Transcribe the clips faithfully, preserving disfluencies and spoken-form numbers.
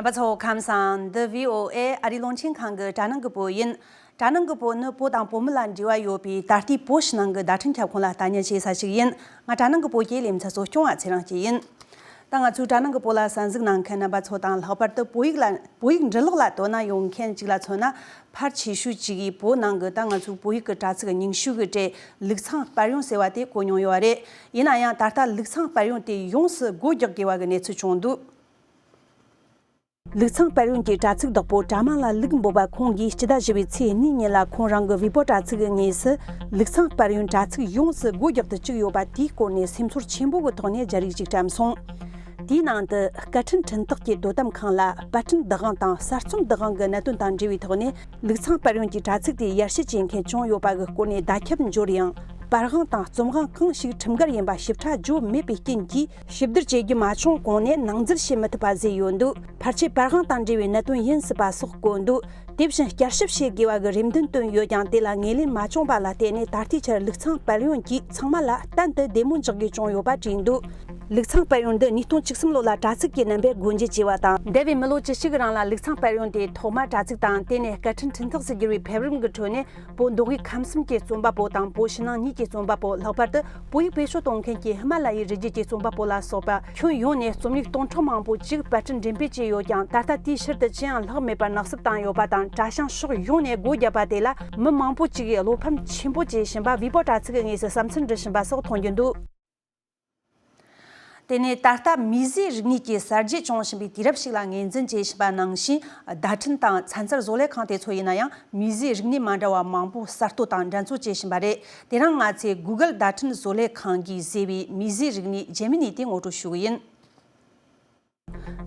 པ་ཚོ་ཁམས་བཟང་། འདི་བྷི་ཨོ་ཨེ་ཨ་རིའི་རླུང་འཕྲིན་ཁང་གི་དྲ་ནང་གི་བོད་ཡིན། དྲ་ནང་གི་བོད་ནི་བོད་དང་བོད་མི་ལ་འབྲེལ་བ་ཡོད་པའི་ད་ལྟའི་བོད་ཕྱི་ནང་གི་བརྡ་འཕྲིན་ཁྱབ་ཁོངས་ལ་ལྟ་ཉན་བྱེད་ས་ཞིག་ཡིན། ང་དྲ་ནང་གི་བོད་ཀྱི་ལེ་ཚན་གཙོ་སྐྱོང་བ་ཚེ་རིང་སྐྱིད་ཡིན། ད་ང་ཚོའི་དྲ་ནང་གི་བོད་ལ་གསན་གཟིགས་གནང་མཁན་རྣམ་པ་ཚོ་དང་ལྷག་པར་དུ་བོད་ཡིག་ལ་བོད་ཡིག་འབྲི་ཀློག་ལ་དོ་སྣང་ཡོད་མཁན་ཅིག་ལ་མཚོན་ན། ཕལ་ཆེ་ཤོས་ཅིག་གིས་བོད་ནང་གི་ད་ང་ཚོའི་བོད་ཡིག་གི་དྲ་ཚིགས་རྙིང་ཤོས་ཀྱི་གྲས་ལུགས་མཚམས་སྤར་ཡོང་ཟེར་བ་དེ་གོ་མྱོང་ཡོད་པ་རེད། ཡིན་ན་ཡང་ད་ལྟ་ལུགས་མཚམས་སྤར་ཡོང་དེ་ཡོངས་སུ་སྒོ་རྒྱག་དགོས་པ་གི་གནས་ཚུལ་བྱུང་འདུག་ལུགས་མཚམས་སྤར་ཡོང་གི་དྲ་ཚིགས་བདག་པོ་དྲ་དམངས་ལ་ལུག་འབོད་པ་ཁོང་གིས་སྤྱི་ཟླ་བཞི་པའི་ཚེས་གཉིས་ཉིན་ལ་ཁོང་རང་གི་ཝི་པོ་དྲ་ཚིགས་ཀྱི་ངོས་སུ་ལུགས་མཚམས་སྤར་ཡོང་དྲ་ཚིགས་ཡོངས་སུ་སྒོ་རྒྱག་ཏུ་བཅུག་ཡོད་པ་དེའི་སྐོར་ནས་སེམས་ཚོར་ཆེན་པོ་གི་ཐོག་ནས་རྒྱ་རིགས་ཤིག་བཀྲམ་སོང་། དེའི་ནང་དུ་སྐད་འཕྲིན་འཕྲིན་སྟེགས་ཀྱི་དོ་དམ་ཁང་ལ་པར་སྐྲུན་བདག་དབང་དང་གསར་རྩོམ་བདག་དབང་གི་གནད་དོན་དང་འབྲེལ་བའི་ཐོག་ནས་ལུགས་མཚམས་སྤར་ཡོང་གི་དྲ་ཚིགས་དེ་ཡར་ཞུ་བྱེད་མཁན་བྱུང་ཡོད་པ་གི་སྐོར་ནས་བརྡ་ཁྱབ་འབྱོར་ཡང་། པར་དབང་དང་རྩོམ་དབང་གང་ཞིག་ཁྲིམས་འགལ་ཡིན་པ་ཞིབ་ཕྲ་བརྗོད་མེད་པའི་རྐྱེན་གྱིས། ཞིབ་བསྡུར་བྱེད་རྒྱུ་མ་བྱུང་གོང་ནས་ནང་འཛུལ་བྱེད་མི་ཐུབ་པ་བཟོས་ཡོད་འདུག་ཕལ་ཆེར་པར་དབང་དང་འབྲེལ་བའི་གནད་དོན་ཡིན་སྲིད་པ་སོགས་བཀོད་འདུག་དེ་བཞིན་བསྐྱར་ཞིབ་བྱེད་དགོས་པ་གི་རེ་འདུན་བཏོན་ཡོད་ཀྱང་། དེ་ལ་ངོས་ལེན་མ་བྱུང་བ་ལ་བརྟེན་ནས་ད་ལྟའི་ཆར་ལུགས་མཚམས་སྤར་ཡོང་གིས་ཚང་མ་ལ་གཏན་དུ་བདེ་མོ་འཇགས་རྒྱུ་བྱུང་ཡོད་པ་བྲིས་འདུག་ལུགས་མཚམས་སྤར་ཡོང་འདི་ཉིས་སྟོང་བཅུ་གསུམ་ལོ་ལ་དྲ་ཚིགས་ཀྱི་རྣམ་པས་སྒོ་འབྱེད་བྱས་པ་དང་། འདས་པའི་མི་ལོ་བཅུ་གཅིག་གི་རིང་ལ་ལུགས་མཚམས་སྤར་ཡོང་དེ་ཐོག་མར་དྲ་ཚིགས་དང་དེ་ནས་སྐད་འཕྲིན་འཕྲིན་ཐག་སུ་བསྒྱུར་བའི་ཕེབས་རིམ་གྱི་ཁྲོད་ནས། བོད་མདོ་དབུས་ཁམས་གསུམ་གྱི་རྩོམ་པ་པོ་དང་བོད་ཕྱི་ནང་གཉིས་ཀྱི་རྩོམ་པ་པོ། ལྷག་པར་དུ་བོད་ཡིག་བེད་སྤྱོད་གཏོང་མཁན་གྱི་ཧི་མ་ལ་ཡའི་རི་རྒྱུད་ཀྱི་རྩོམ་པ་པོ་ལ་སོགས་པ་ཁྱོན་ཡོངས་ནས་རྩོམ་ཡིག་སྟོང་ཕྲག་མང་པོ་ཅིག་པར་སྐྲུན་འགྲེམས་སྤེལ་བྱས་ཡོད་ཀྱང་། ད་ལྟ་དེའི་ཕྱིར་དུ་ཅི་ཡང་ལྷག་མེད་པར་ནག་བསུབ་བཏང་ཡོད་པ་དང་། དྲ་བྱང་ཕྱོགས་ཡོངས་ནས་སྒོ་བརྒྱབ་པ་དེ་ལ་མི་མང་པོ་ཅིག་གིས་བློ་ཕམ་ཆེན་པོ་བྱེད་བཞིན་པ་ཝི་པོ་དྲ་ཚིགས་ཀྱི་ངོས་སུ་བསམ་ཚུལ་འབྲི་བཞིན་པ་སོགས་མཐོང་རྒྱུ་འདུག་དེ་ནས་ད་ལྟ་མིས་བཟོས་རིག་གནས་ཀྱི་གསར་བརྗེ་བྱུང་བཞིན་པའི་དུས་རབས་ཤིག་ལ་ངོས་འཛིན་བྱེད་བཞིན་པ་ནང་བཞིན། བརྡ་འཕྲིན་དང་ཚན་རྩལ་བཟོ་ལས་ཁང་དེ་ཚོ་ཡིན་ན་ཡང་། མིས་བཟོས་རིག་གནས་མ་འདྲ་བ་མང་པོ་གསར་གཏོད་དང་འགྲན་རྩོད་བྱེད་བཞིན་པ་རེད། དེ་རིང་ང་ཚོས་Google་བརྡ་འཕྲིན་བཟོ་ལས་ཁང་གིས་བཟོས་པའི་མིས་བཟོས་རིག་གནས་Gemini་དེ་ངོ་སྤྲོད་ཞུ་གི་ཡིན།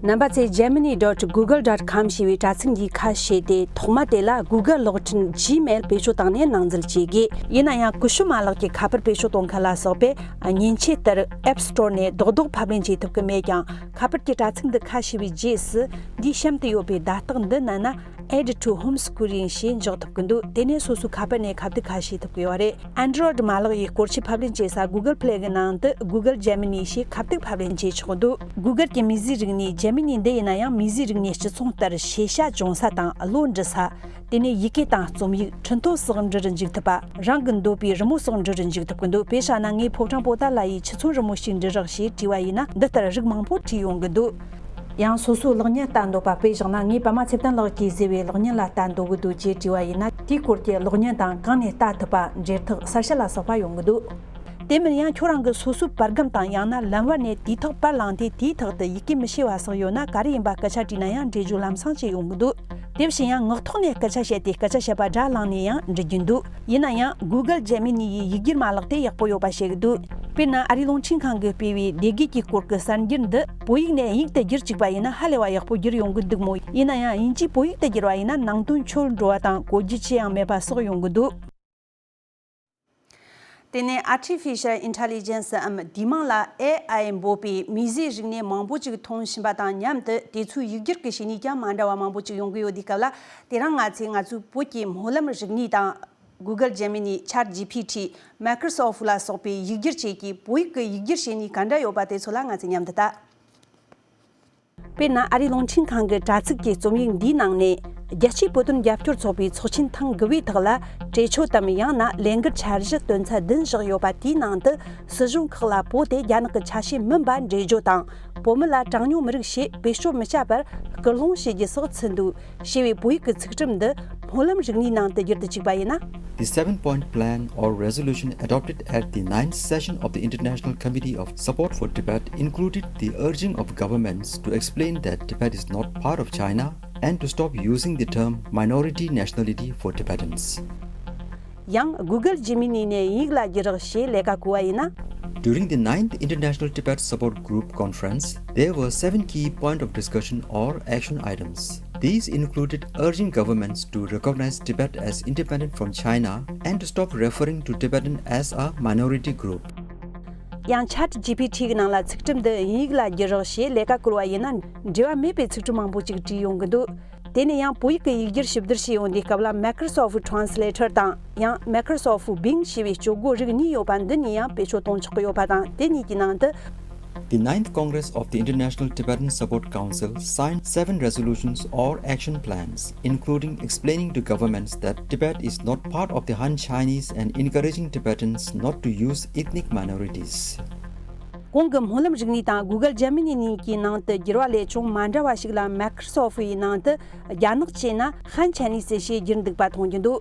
རྣམ་པ་ཚོས་Gemini dot google dot com ཞེས་པའི་དྲ་ཚིགས་འདིའི་ཁ་ཕྱེ་སྟེ། ཐོག་མ་དེ་ལ་Google་གློག་འཕྲིན་Gmail་བེད་སྤྱོད་བཏང་ནས་ནང་འཛུལ་བྱེད་དགོས། ཡིན་ན་ཡང་ཀུ་ཤུ་མ་ལག་གི་ཁ་པར་བེད་སྤྱོད་གཏོང་མཁན་ལ་སོགས་པས་མཉེན་ཆས་ལྟར་App Store་ནས་རྡོག་རྡོག་ཕབ་ལེན་བྱེད་ཐུབ་ཀྱི་མེད་ཀྱང་། ཁ་པར་གྱི་དྲ་ཚིགས་འདི་ཁ་ཕྱེ་བའི་རྗེས་སུ། འདིའི་གཤམ་དུ་ཡོད་པའི་བརྡ་རྟགས་འདི་མནན་ན། Add to home screen་ཞེས་འཇོག་ཐུབ་ཀྱི་འདུག་དེ་ནས་སོ་སོའི་ཁ་པར་ནས་ཁ་ཐུག་ཁ་ཕྱེ་ཐུབ་ཀྱི་ཡོད་རེད། Android་མ་ལག་ཡི་སྐོར་ཆས་ཕབ་ལེན་བྱེད་ས་Google Play་གི་ནང་དུ་Google Gemini་ཞེས་ཁ་ཐུག་ཕབ་ལེན་བྱེད་ཆོག་འདུག Google་གྱི་མིས་བཟོས་རིག་གནས་Gemini་འདི་ཡིན་ན་ཡང་། མིས་བཟོས་རིག་གནས་སྤྱི་ཚོགས་ལྟར་ཤེས་བྱ་སྦྱོང་ས་དང་བློ་འདྲི་ས། དེ་ནས་ཡི་གེ་དང་རྩོམ་ཡིག་འཕྲིན་ཐུང་སོགས་འབྲི་རུ་འཇུག་ཐུབ་པ། རང་གི་འདོད་པའི་རི་མོ་སོགས་འབྲི་རུ་འཇུག་ཐུབ་ཀྱི་འདུག་དཔེ་བཞག་ན། ངས་ཕོ་བྲང་པོ་ཏཱ་ལ་ཡི་ཆུ་ཚོད་རི་མོ་ཞིག་འབྲི་རོགས་ཞེས་དྲིས་པ་ཡིན་ན། འདི་ལྟར་རིགས་མང་པོ་བྲིས་ཡོང་གི་འདུག་ཡང་སོ་སོའི་གློག་བརྙན་ལྟ་འདོད་པ། དཔེ་བཞག་ན། ངས་པད་མ་ཚེ་བརྟན་ལགས་ཀྱིས་བཟོས་པའི་གློག་བརྙན་ལ་ལྟ་འདོད་ཀྱི་འདུག་ཅེས་དྲིས་པ་ཡིན་ན། དེའི་སྐོར་གྱི་གློག་བརྙན་དང་གང་ནས་ལྟ་ཐུབ་པ། འབྲེལ་ཐག་གསལ་བཤད་ལ་སོགས་པ་ཡོང་གི་འདུག་དེ་མིན་ཡང་ཁྱོད་རང་གི་སོ་སོའི་པར་སྒམ་དང་། ཡང་ན་ལམ་བར་ནས་དུས་ཐོག་པར་བླངས་ཏེ་དེའི་ཐོག་ཏུ་ཡི་གེ་མི་ཤེས་པ་སོགས་ཡོད་ན། ག་རེ་ཡིན་པ་སྐད་ཆ་དྲིས་ན་ཡང་འགྲེལ་བརྗོད་ལམ་སང་བྱེད་ཡོང་གི་འདུག་དེ་བཞིན་ཡང་ངག་ཐོག་ནས་སྐད་ཆ་བཤད་དེ། སྐད་ཆ་བཤད་པ་སྒྲ་བླངས་ནས་ཡང་འབྲི་རྒྱུ་འདུག་ཡིན་ན་ཡང་Google Gemini་ཡི་ཡིག་སྒྱུར་མ་ལག་དེ་ཡག་པོ་ཡོད་པ་བཤད་ཀྱི་འདུག་དཔེར་ན། ཨ་རིའི་རླུང་འཕྲིན་ཁང་གིས་སྤེལ་བའི་སྡེ་དགེ་གི་སྐོར་གྱི་གསར་འགྱུར་འདི་བོད་ཡིག་ནས་དབྱིན་ཡིག་ཏུ་བསྒྱུར་བཅུག་པ་ཡིན་ན་ཧ་ལས་པ་ཡག་པོ་བསྒྱུར་ཡོང་གི་འདུག་མོད། ཡིན་ན་ཡང་དབྱིན་ཇིས་བོད་ཡིག་ཏུ་བསྒྱུར་བ་ཡིན་ན་ནང་དོན་འཁྱོལ་འགྲོ་བ་དང་གོ་རྒྱུ་ཅི་ཡང་མེད་པ་སོགས་ཡོང་གི་འདུག་དེ་ནས་Artificial Intelligence་འམ་དེའི་མིང་ལ་ཨེ་ཨའི་འབོད་པའི་མིས་བཟོས་རིག་གནས་མང་པོ་ཅིག་མཐོང་བཞིན་པ་དང་མཉམ་དུ། དེ་ཚོའི་ཡིག་སྒྱུར་གྱི་བྱེད་ནུས་ཀྱང་མ་འདྲ་བ་མང་པོ་ཅིག་ཡོང་གི་ཡོད་དུས་སྐབས་ལ། དེ་རིང་ང་ཚོས་ང་ཚོའི་བོད་ཀྱི་སྨོན་ལམ་རིག་གནས་དང་། Google Gemini, ChatGPT, Microsoft་ལ་སོགས་པའི་ཡིག་སྒྱུར་བྱེད་ཀྱི་བོད་ཡིག་གི་ཡིག་སྒྱུར་བྱེད་ནུས་ག་འདྲ་ཡོད་པ་དེ་ཚོ་ལ་ང་ཚོས་མཉམ་དུ་ལྟ། དཔེར་ན། ཨ་རིའི་རླུང་འཕྲིན་ཁང་གི་དྲ་ཚིགས་ཀྱི་རྩོམ་ཡིག་འདིའི་ནང་ནས། རྒྱལ་སྤྱིའི་བོད་དོན་རྒྱབ་སྐྱོར་ཚོགས་པའི་ཚོགས་ཆེན་ཐེངས་དགུ་པའི་ཐོག་ལ། གྲོས་ཆོད་དམ། ཡང་ན་ལས་འགུལ་འཆར་གཞི་དོན་ཚན་བདུན་བཞག་ཡོད་པ། དེའི་ནང་དུ་སྲིད་གཞུང་ཁག་ལ་བོད་དེ་རྒྱ་ནག་གི་ཆ་ཤས་མིན་པ་འགྲེལ་བརྗོད་དང་། བོད་མི་ལ་གྲངས་ཉུང་མི་རིགས་ཞེས་བེད་སྤྱོད་མི་བྱ་བར་སྐུལ་སློང་བྱེད་རྒྱུ་སོགས་ཚུད་འདུག་ཞེས་པའི་བོད་ཡིག་གི་ཚིག་གྲུབ་འདི་སྨོན་ལམ་རིག་གནས་ནང་དུ་བསྒྱུར་དུ་བཅུག་པ་ཡིན་ན། The seven-point plan or resolution adopted at the ninth session of the International Committee of Support for Tibet included the urging of governments to explain that Tibet is not part of China and to stop using the term minority nationality for Tibetans. ཡང་Google Gemini་ནས་དབྱིན་ཡིག་ལ་བསྒྱུར་རོགས་ཞེས་ལས་ཀ་བསྐུལ་བ་ཡིན་ན། During the ninth International Tibet Support Group Conference, there were seven key point of discussion or action items. These included urging governments to recognize Tibet as independent from China and to stop referring to Tibetan as a minority group. ཡང་ChatGPT་གི་ནང་ལ་ཚིག་གྲུབ་འདི་དབྱིན་ཡིག་ལ་བསྒྱུར་རོགས་ཞེས་ལས་ཀ་བསྐུལ་བ་ཡིན་ན། འབྲེལ་བ་མེད་པའི་ཚིག་གྲུབ་མང་པོ་ཅིག་བྲིས་ཡོང་གི་འདུག་དེ་ནས་ཡང་བོད་ཡིག་གི་ཡིག་སྒྱུར་ཞིབ་བསྡུར་བྱེད་ཡོང་དུས་སྐབས་ལ། Microsoft Translator་དང་ཡང་Microsoft Bing་ཞེས་པའི་སྤྱོད་སྒོ་རིགས་གཉིས་ཡོད་པ། འདི་གཉིས་ཡང་བེད་སྤྱོད་གཏོང་ཆོག་གི་ཡོད་པ་དང་། དེ་གཉིས་ཀྱི་ནང་དུ་ The ninth Congress of the International Tibetan Support Council signed seven resolutions or action plans, including explaining to governments that Tibet is not part of the Han Chinese and encouraging Tibetans not to use ethnic minorities. གོང་གི་སྨོན་ལམ་རིག་གནས་དང་Google Gemini་གཉིས་ཀྱི་ནང་དུ་བསྒྱུར་བ་ལས་ཅུང་མ་འདྲ་བ་ཞིག་ལ་Microsoft་ཡི་ནང་དུ་རྒྱ་ནག་བྱས་ན་Han Chinese་ཞེས་བསྒྱུར་འདུག་པ་མཐོང་རྒྱུ་འདུག་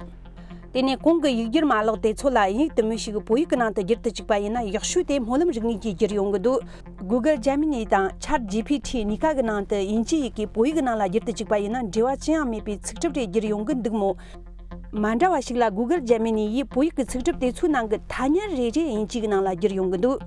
དེ་ནས་གོང་གི་ཡིག་སྒྱུར་མ་ལག་དེ་ཚོ་ལ་དབྱིན་ཡིག་དུ་མི་ཞིག་བོད་ཡིག་གི་ནང་དུ་བསྒྱུར་དུ་བཅུག་པ་ཡིན་ན་ཡག་ཤོས་དེ་སྨོན་ལམ་རིག་གནས་ཀྱིས་བསྒྱུར་ཡོང་གི་འདུག Google Gemini་དང་Chat G P T་གཉིས་ཀ་གི་ནང་དུ་དབྱིན་ཇིའི་ཡི་གེ་བོད་ཡིག་གི་ནང་ལ་བསྒྱུར་དུ་བཅུག་པ་ཡིན་ན་འབྲེལ་བ་ཅི་ཡང་མེད་པའི་ཚིག་གྲུབ་རེ་བསྒྱུར་ཡོང་གི་འདུག་མོད། མ་འདྲ་བ་ཞིག་ལ་Google Gemini་ཡིས་བོད་ཡིག་གི་ཚིག་གྲུབ་དེ་ཚོའི་ནང་གི་ཐ་སྙད་རེ་རེ་དབྱིན་ཇིའི་ནང་ལ་བསྒྱུར་ཡོང་གི་འདུག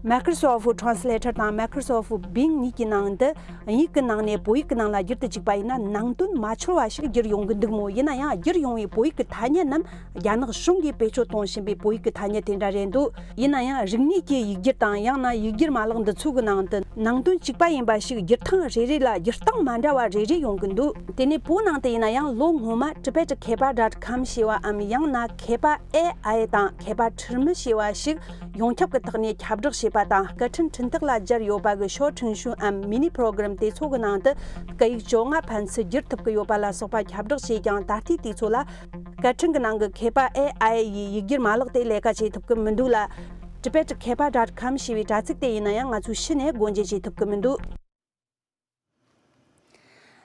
Microsoft Translator་དང་Microsoft Bing་གཉིས་ཀྱི་ནང་དུ་དབྱིན་ཡིག་གི་ནང་ནས་བོད་ཡིག་གི་ནང་ལ་བསྒྱུར་དུ་བཅུག་པ་ཡིན་ན་ནང་དོན་མ་འཆོལ་བ་ཞིག་བསྒྱུར་ཡོང་གི་འདུག་མོད། ཡིན་ན་ཡང་བསྒྱུར་ཡོང་བའི་བོད་ཡིག་གི་ཐ་སྙད་རྣམས་རྒྱ་ནག་གཞུང་གིས་བེད་སྤྱོད་གཏོང་བཞིན་པའི་བོད་ཡིག་གི་ཐ་སྙད་དེ་འདྲ་རེད་འདུག་ཡིན་ན་ཡང་རིག་གནས་ཀྱི་ཡིག་སྒྱུར་དང་ཡང་ན་ཡིག་སྒྱུར་མ་ལག་འདི་ཚོ་གི་ནང་དུ་ནང་དོན་གཅིག་པ་ཡིན་པ་ཞིག་བསྒྱུར་སྟངས་རེ་རེ་ལ་བསྒྱུར་སྟངས་མ་འདྲ་བ་རེ་རེ་ཡོང་གི་འདུག་དེ་ནས་བོད་ནང་དུ་ཡིན་ན་ཡང་ལོ་སྔོན་མ་Tibet Khepa dot com་ཞེས་པའམ་ཡང་ན་Khepa A I་དང་Khepa ཁྲིར་མི་ཞེས་པ་ཞིག་ཡོངས་ཁྱབ་ཀྱི་ཐོག་ནས་ཁྱབ་བསྒྲགས་བྱས་པ་དང་སྐད་འཕྲིན་འཕྲིན་སྟེགས་ལ་སྦྱར་ཡོད་པ་གི་ཤོ་ཁྲིན་ཤུན་འམ་mini program་དེ་ཚོ་གི་ནང་དུ་སྐད་ཡིག་བཅོ་ལྔ་ཕན་ཚུན་བསྒྱུར་ཐུབ་ཀྱི་ཡོད་པ་ལ་སོགས་པ་ཁྱབ་བསྒྲགས་བྱས་ཀྱང་ད་ལྟའི་དུས་ཚོད་ལ། སྐད་འཕྲིན་གྱི་ནང་གི་Khepa A I་ཡི་ཡིག་སྒྱུར་མ་ལག་དེ་ལས་ཀ་བྱེད་ཐུབ་ཀྱི་མི་འདུག་ལ། Tibet Khepa dot com་ཞེས་པའི་དྲ་ཚིགས་དེ་ཡིན་ན་ཡང་ང་ཚོས་ཕྱི་ནས་སྒོ་འབྱེད་བྱེད་ཐུབ་ཀྱི་མི་འདུག་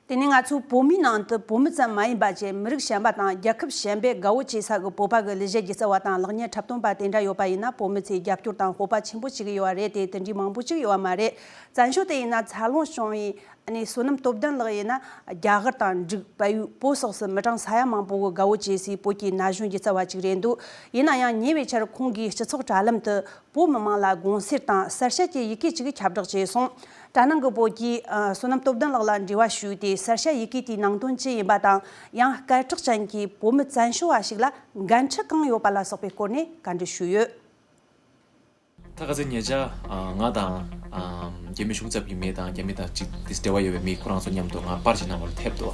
དེ་ནས་ང་ཚོའི་བོད་མིའི་ནང་དུ་བོད་མི་ཙམ་མ་ཡིན་པ་བཅས་མི་རིགས་གཞན་པ་དང་རྒྱལ་ཁབ་གཞན་པས་དགའ་བོ་བྱེད་ས་གི་བོད་པ་གི་ལས་བྱེད་སྒྱུ་རྩལ་བ་དང་ལག་གཉེར་འཁྲབ་སྟོན་པ་དེ་འདྲ་ཡོད་པ་ཡིན་ན་བོད་མི་ཚོས་རྒྱབ་སྐྱོར་དང་སྤོབས་པ་ཆེན་པོ་བྱེད་ཀྱི་ཡོད་པ་རེད་དེ་དེ་འདྲའི་མང་པོ་ཅིག་ཡོད་པ་མ་རེད། བཙན་བྱོལ་དུ་ཡིན་ན་འཚར་ལོངས་བྱུང་བའི། ཨ་ནི་བསོད་ནམས་སྟོབས་ལྡན་ལགས་ཡིན་ན་རྒྱ་གར་དང་འབྲུག་བལ་ཡུལ་བོད་སོགས་སུ་མི་གྲངས་ས་ཡ་མང་པོ་གི་དགའ་བོ་བྱེད་སའི་བོད་ཀྱི་ན་གཞོན་སྒྱུ་རྩལ་བ་ཅིག་རེད་འདུག་ཡིན་ན་ཡང་ཉེ་བའི་ཆར་ཁོང་གིས་སྤྱི་ཚོགས་དྲ་ལམ་དུ་བོད་མི་མང་ལ་དགོངས་སེལ་དང་གསལ་བཤད་ཀྱི་ཡི་གེ་ཅིག་ཁྱབ་བསྒྲགས་བྱས་སོང་། དྲ་ནང་གི་བོད་ཀྱིས་ཨ་བསོད་ནམས་སྟོབས་ལྡན་ལགས་ལ་འབྲེལ་བ་ཞུས་ཏེ་གསལ་བཤད་ཡི་གེ་དེའི་ནང་དོན་ཅི་ཡིན་པ་དང་ཡང་སྐད་གྲགས་ཅན་གྱི་བོད་མི་བཙན་བྱོལ་བ་ཞིག་ལ་འགན་འཁྲི་གང་ཡོད་པ་ལ་སོགས་པའི་སྐོར་ནས་བཀའ་འདྲི་ཞུས་ཡོད། ད་ཁ་སང་ཉེ་ཆར་ང་དང་རྒྱ་མི་གཞུང་ཚབ་ཀྱི་མི་དང་རྒྱ་མི་དང་གཅིག་དེ་འབྲེལ་བ་ཡོད་པའི་མི་ཁོ་རང་ཚོ་མཉམ་དུ་ང་པར་ཞིག་གནང་བར་ཐེབས་འདུག་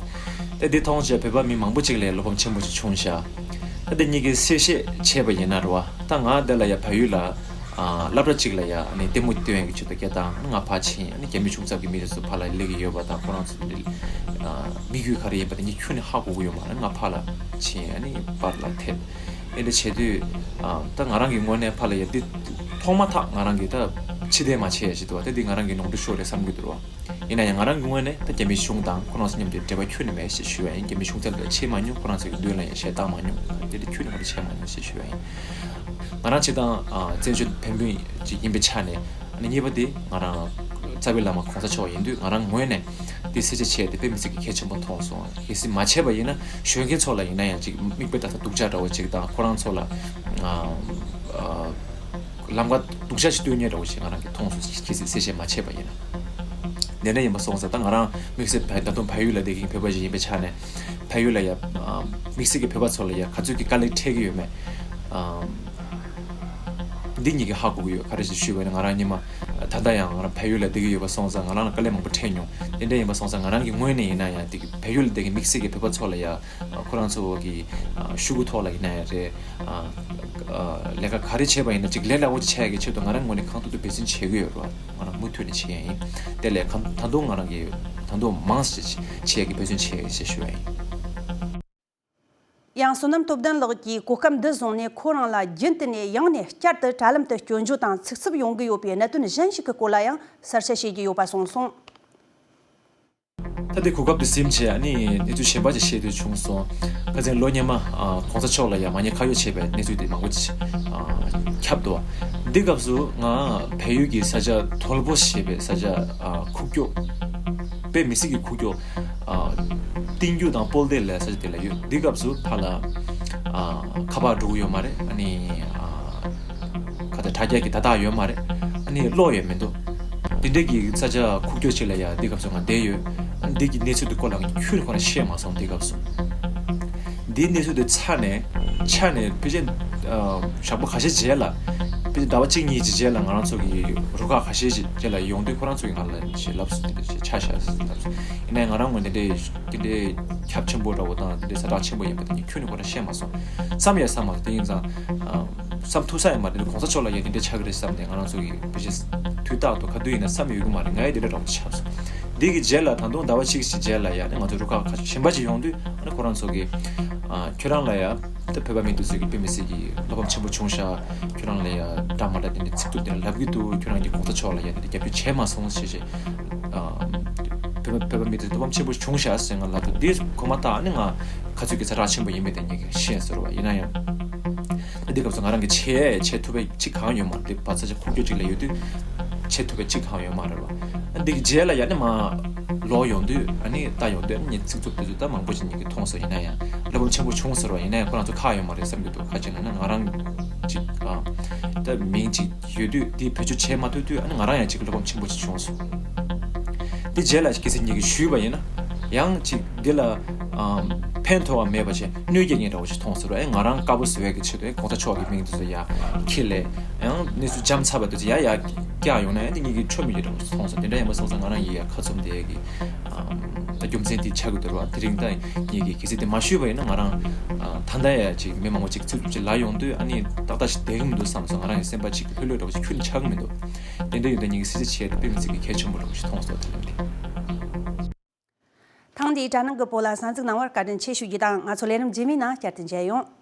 ད་འདི་མཐོང་བྱས་བོད་པ་མི་མང་པོ་ཅིག་ལ་བློ་ཕམ་ཆེན་པོ་ཞིག་བྱུང་ཤག་ད་འདི་གཉིས་ཀྱི་གསལ་བཤད་བྱས་པ་ཡིན་ན་རེད་བ། ད་ང་འདི་ལ་ཡ་བལ་ཡུལ་ལ་སློབ་གྲྭ་གཅིག་ལ་ཡ་ནི་ལྟད་མོ་སྟོན་ཡག་གི་ཆེད་དུ་སྐད་བཏང་ང་ཕར་ཕྱིན་རྒྱ་མི་གཞུང་ཚབ་ཀྱི་མི་དེ་ཚོ་ཕར་ལ་སླེབས་ཀྱི་ཡོད་པ་དང་ཁོ་རང་ཚོ་འདི་དམིགས་ཡུལ་ག་རེ་ཡིན་པ་དེ་ངས་ཁྱོན་ནས་ཧ་གོ་གི་ཡོད་མ་རེད། ང་ཕར་ལ་ཕྱིན་པར་ལ་ཐེབས། དེ་འདྲ་བྱེད་དུས་ཨ་ད་ང་རང་གི་ངོས་ནས་ཕར་ལ་ཡ་འདི་མཐོང་མ་ཐག་ང་རང་གིས་ད་ཕྱི་བལྟས་མ་བྱས་ཡ་ཞིག་འདུག་བ། ད་འདི་ང་རང་གི་ནོར་འཁྲུལ་ཤོར་རེད་བསམ་གྱི་འདུག་བ། ཡིན་ན་ཡང་ང་རང་གི་ངོས་ནས་ད་རྒྱ་མིའི་གཞུང་དང་ཁོ་རང་ཚོ་མཉམ་དུ་འབྲེལ་བ་ཁྱོན་ནས་མེད་ཞེས་ཞུ་བ་ཡིན། རྒྱ་མིའི་གཞུང་ཚབ་ལ་ཕྱིན་མ་མྱོང་། ཁོ་རང་ཚོ་གི་མདུན་ལ་ཡང་ཞལ་བཏང་མ་མྱོང་། དེ་འདྲ་ཁྱོན་ནས་ང་རང་བྱས་མ་མྱོང་ཞེས་ཞུ་བ་ཡིན། ང་རང་སྤྱིར་བཏང་ཨ་བཙན་བྱོལ་བོད་མི་ཅིག་ཡིན་པའི་ཆ་ནས་ཨ་ནི་གཉིས་པ་དེ་ང་རང་རྩ་བའི་བླ་མ་གོང་ས་མཆོག་ཡིན་དུས་ང་རང་ངོས་ནས་དེ་གསལ་ཆ་བྱས་ཏེ་དཔེ་མི་སྲིད་ཀྱི་གལ་ཆེན་པོ་མཐོང་སོང་། གལ་སྲིད་མ་བྱས་པ་ཡིན་ན་གཞོན་སྐྱེས་ཚོ་ལ་ཡིན་ན་ཡང་ཅིག་མིག་དཔེ་ལྟ་ས་སྡུག་ཅག་འདྲ་བོ་ཅིག་དང་ཁོ་རང་ཚོ་ལ་ཨ་ཨ་ལམ་ཁ་སྡུག་ཅག་ཞིག་སྟོན་ཉེན་འདྲ་བོ་ཞིག་ང་རང་གིས་མཐོང་སོང་། གལ་སྲིད་གསལ་བཤད་མ་བྱས་པ་ཡིན་ན། དེ་འདྲ་ཡིན་པ་སོང་ཙང་ད་ང་རང་དམིགས་བསལ་བལ་ད་དུང་བལ་ཡུལ་ལ་བསྡད་མཁན་བོད་པ་ཞིག་ཡིན་པའི་ཆ་ནས་བལ་ཡུལ་ལ་ཡ་ཨ་དམིགས་བསལ་གྱི་བོད་པ་ཚོ་ལ་ཡ་ག་ཚོད་ཀྱི་དཀའ་ལས་འཕྲད་ཀྱི་ཡོད་མེད་ཨ་འདི་གཉིས་ཀྱིས་ཧ་གོ་གི་ཡོད། ག་རེ་ཞིག་ཞུས་པ་ཡིན་ན་ང་རང་སྔོན་མ་ད་ལྟ་ཡང་ང་རང་བལ་ཡུལ་ལ་བསྡད་ཀྱི་ཡོད་པ་སོང་ཙང་ང་རང་ལ་དཀའ་ལས་མང་པོ་འཕྲད་མྱོང་། དེ་འདྲ་ཡིན་པ་སོང་ཙང་ང་རང་གི་ངོས་ནས་ཡིན་ན་ཡང་དེ་གི་བལ་ཡུལ་ལ་བསྡད་མཁན་དམིགས་བསལ་གྱི་བོད་པ་ཚོ་ལ་ཡ་ཁོ་རང་ཚོ་གི་ཤུ་གུ་ཐོག་ལ་ཡིན་ན་ཡང་རེད། ལས་ཀ་ག་རེ་བྱས་པ་ཡིན་ན་ཅིག་ལས་སླ་བོ་ཅིག་ཆགས་ཡག་གི་ཆེད་དུ་ང་རང་ངོས་ནས་གང་ཐུབ་ཐུབ་འབད་བརྩོན་བྱེད་ཀྱི་ཡོད་རེད་བ། ང་རང་མུ་མཐུད་ནས་བྱེད་ཡ་ཡིན། དེ་ལས་གང་ད་དུང་ང་རང་གིས་ད་དུང་མང་ཙམ་བྱེད་ཡ་གི་འབད་བརྩོན་བྱེད་ཡ་ཡིན་ཞེས་ཞུ་བ་ཡིན། ཡང་བསོད་ནམས་སྟོབས་ལྡན་ལགས་ཀྱིས་གོ་སྐབས་འདི་བཟུང་ནས་ཁོ་རང་ལ་རྒྱུན་དུ་ནས་ཡང་ནས་བསྐྱར་དུ་དྲ་ལམ་དུ་སྐྱོན་བརྗོད་དང་ཚིག་རྩུབ་ཡོང་གི་ཡོད་པའི་གནད་དོན་གཞན་ཞིག་གི་སྐོར་ལ་ཡང་གསལ་བཤད་བྱེད་ཀྱི་ཡོད་པ་གསུངས་སོང་། ད་ལྟའི་གོ་སྐབས་འདི་ཟིན་བྱས་ཨ་ནི་གནས་ཚུལ་གཞན་པ་ཅིག་བཤད་འདོད་བྱུང་སོང་། ཁ་སང་ལོ་སྔོན་མ་ཨ་གོང་ས་མཆོག་ལ་ཡང་མ་ཉེས་ཁ་གཡོགས་བྱས་པའི་གནས་ཚུལ་དེ་མང་པོ་ཅིག་ཨ་ཁྱབ་འདུག་འདི་སྐབས་སུ་ང་བལ་ཡུལ་གྱི་ས་ཆ་དོལ་པོ་ཞེས་པའི་ས་ཆ་ཨ་ཁུག་ཀྱོག་དཔེ་མི་སྲིད་ཀྱི་ཁུག་ཀྱོག་ཨ་གཏིང་རྒྱུད་དང་དཔོལ་སྡེ་ལ་ས་ཆ་དེ་ལ་ཡོད། འདི་སྐབས་སུ་ཕར་ལ་ཨ་ཁ་པར་འགྲོ་གི་ཡོད་མ་རེད། ཨ་ནི་ཨ་ཁ་ད་དྲ་རྒྱ་གི་བརྡ་རྟགས་ཡོད་མ་རེད། ཨ་ནི་གློག་ཡོད་མི་འདུག་དེ་འདྲའི་གི་ས་ཆ་ཁུག་ཀྱོག་ཅིག་ལ་ཡ་འདི་སྐབས་སུ་ང་བསྡད་ཡོད། ཨ་ནི་འདི་གི་གནས་ཚུལ་དེ་སྐོར་ལ་ང་ཁྱོན་ནས་ཁོ་རང་བཤད་མ་སོང་། འདི་སྐབས་སུ་འདིའི་གནས་ཚུལ་དེ་ཚར་ནས་ཆ་ནས་ཕལ་ཆེར་ཨ་ཞག་པོ་ཁ་ཤས་རྗེས་ལ་ཕལ་ཆེར་ཟླ་བ་གཅིག་གཉིས་ཀྱི་རྗེས་ལ་ང་རང་ཚོ་གི་རུ་ཁག་ཁ་ཤས་ཤིག་རྗེས་ལ་ཡོང་དུས་ཁོ་རང་ཚོ་གིས་ང་ལ་ཞེས་ལབ་སོང་། དེ་འདྲ་ཞིག་ཆགས་ཤག་ཟེར་ལབ་སོང་། ཡིན་ནའི་ང་རང་ངོས་ནས་དེ་འདྲའི་དེ་འདྲའི་ཁྱབ་ཆེན་པོ་འདྲ་བོ་དང་དེ་འདྲའི་ཛ་དྲག་ཆེན་པོ་ཡིན་པ་དེ་ངས་ཁྱོན་ནས་ཁོ་རང་བཤད་མ་སོང་། བསམ་ཡང་བསམ་མ་སོང་། དེ་ཡིན་ཙང་ཨ་ བསམ་ཐུབ་ས་ཡང་མ་རེད། གོང་ས་མཆོག་ལ་ཡ་དེ་འདྲ་ཆགས་ཀྱི་རེད་བསམ་ནས་ང་རང་ཚོ་གི་བུ་ཆེ་དུས་རྟག་ཏུ་ག་དུས་ཡིན་ན་བསམ་ཡོད་གི་མ་རེད། ང་ཡི་དེ་འདྲ་རང་ཆགས་སོང་། འདི་གི་རྗེས་ལ་ད་དུང་ཟླ་བ་གཅིག་ཞིག་རྗེས་ལ་ཡ་ནི་ང་ཚོ་རུ་ཁག་ཁ་ཤས་གཞན་པ་ཅིག་ཡོང་དུས་ཨ་ནི་ཁོ་རང་ཚོ་གི་ཨ་ཁྱོད་རང་ལ་ཡ་ད་བོད་པ་མི་འདུག་ཟེར་གི་དཔེ་མི་སྲིད་གི་བློ་ཕམ་ཆེན་པོ་བྱུང་ཤག་ཁྱོད་རང་ལ་ཡ་འདྲ་མ་འདྲ་དེ་འདྲ་ཚིག་ཐོ་དེ་འདྲ་ལབ་གི་འདུག་ཁྱོད་རང་གི་གོང་ས་མཆོག་ལ་ཡ་དེ་འདྲ་རྒྱབ་སྐྱོར་བྱས་མ་སོང་ཞེས་ཞེས་ཨ་བོད་པ་བོད་པ་མི་འདུག་བློ་ཕམ་ཆེན་པོ་བྱུང་ཤག་ཟེར་ང་ལབ་འདུག་འདི་གོ་མ་ཐག་ཨ་ནི་ང་ག་ཚོད་གི་ཚ་གྲགས་ཆེན་པོ་ཡིན་མིན་དེ་ངས་ཤེས་ཟེར་བ་ཡིན་ན་ཡང་། ད་འདི་སྐབས་སུ་ང་རང་གི་བྱེད་ཡས་བྱེད་ཐུབ་པའི་གཅིག་གང་ཡོད་མ་རེད། བར་ཚ་ཅིག་ཁུག་ཀྱོག་ཅིག་ལ་ཡོད་དུས་བྱེད་ཐུབ་པའི་གཅིག་གང་ཡོད་མ་རེད་བ། འདི་གི་རྗེས་ལ་ཡ་ནི་མ་ལོག་ཡོང་དུས་ཨ་ནི་ལྟ་ཡོང་དུས་ཨ་ནི་ངས་ཚིག་རྩུབ་དེ་ཚོ་ད་མང་པོ་ཅིག་ཉིད་ཀྱིས་མཐོང་སོང་། ཡིན་ན་ཡང་བློ་ཕམ་ཆེན་པོ་བྱུང་ཟེར་བ་ཡིན་ན་ཡང་ཁོ་རང་ཚོ་ཁག་ཡོད་མ་རེད་བསམ་གྱི་འདུག་ཁ་ཅིག་ན་ན་ང་རང་ཅིག་ཨ་ད་མིང་ཅིག་ཡོད་དུས་འདི་བེད་སྤྱོད་བྱེད་མ་ཐུབ་དུས་ཨ་ནི་ང་རང་ཡང་ཅིག་བློ་ཕམ་ཆེན་པོ་ཅིག་བྱུང་སོང་། དེ་རྗེས་ལ་གལ་སྲིད་ངེད་ཀྱིས་ཞུས་པ་ཡིན་ན་ཡང་ཅིག་འདི་ལ་ཨམ་ཕན་ཐོགས་པ་མེད་པ་བྱས་གནོད་སྐྱེལ་མཁན་འདྲ་བོ་ཞིག་མཐོང་ཟེར་བ། ཨེ་ང་རང་དཀར་པོ་བཟོ་ཡས་ཀྱི་ཆེད་དུ་ཨེ་གོང་ས་མཆོག་གི་མིང་དེ་ཚོ་ཡ་ཁྱེར་ལས་ཡང་གནས་ཚུལ་འཇམ་ཚ་བ་དེ་ཚོ་ཡ་ཡ་བཀྱག་ཡོང་ན་ཨེ་འདི་ངེད་ཀྱིས་ཆོ་མི་ཡོད་འདྲ་བོ་ཞིག་མཐོང་སོང་། དེ་འདྲ་ཡིན་པ་སོང་ཙང་ང་རང་ཡི་ཡ་ཁ་ཚུམ་དེ་ཡས་ཀྱི་ཨམ་ད་རྒྱུ་མཚན་དེ་ཆགས་ཀྱི་འདུག་ར། དེ་རིང་ད་ངེད་ཀྱིས་གལ་སྲིད་དེ་མ་ཞུས་པ་ཡིན་ན་ང་རང་ཨ་ད་ལྟ་ཡ་ཅིག་མི་མང་པོ་ཅིག་ཚིག་རྩུབ་ཅིག་ལབ་ཡོང་དུས་ཨ་ནི་ཏག་ཏག་ཞིག་བསྡད་ཀྱི་མི་འདུག་བསམ་སོང་། ང་རང་ཡི་སེམས་པ་ཅིག་ལྷོད་ལྷོད་འདྲ་བོ་ཞིག་ཁྱོན་ནས་ཆགས་ཀྱི་མི་འདུག་དེ་འདྲ་ཡོད་དུས་ངེད་ཀྱིས་གསལ་བཤད་བྱས་ཏེ་དཔེ་མི་སྲིད་ཀྱི་གལ་ཆེན་པོ་འདྲ་བོ་ཞིག་མཐོང་སོང་། དེ་ལ་འདི། ཐེངས་འདིའི་དྲ་སྣང་གི་བོད་ལ་གསན་གཟིགས་གནང་བར་བཀའ་དྲིན་ཆེ་ཞུ་རྒྱུ་དང་། ང་ཚོ་ལས་རིམ་རྗེས་མའི་ནང་བསྐྱར་དུ་མཇལ་ཡོང་།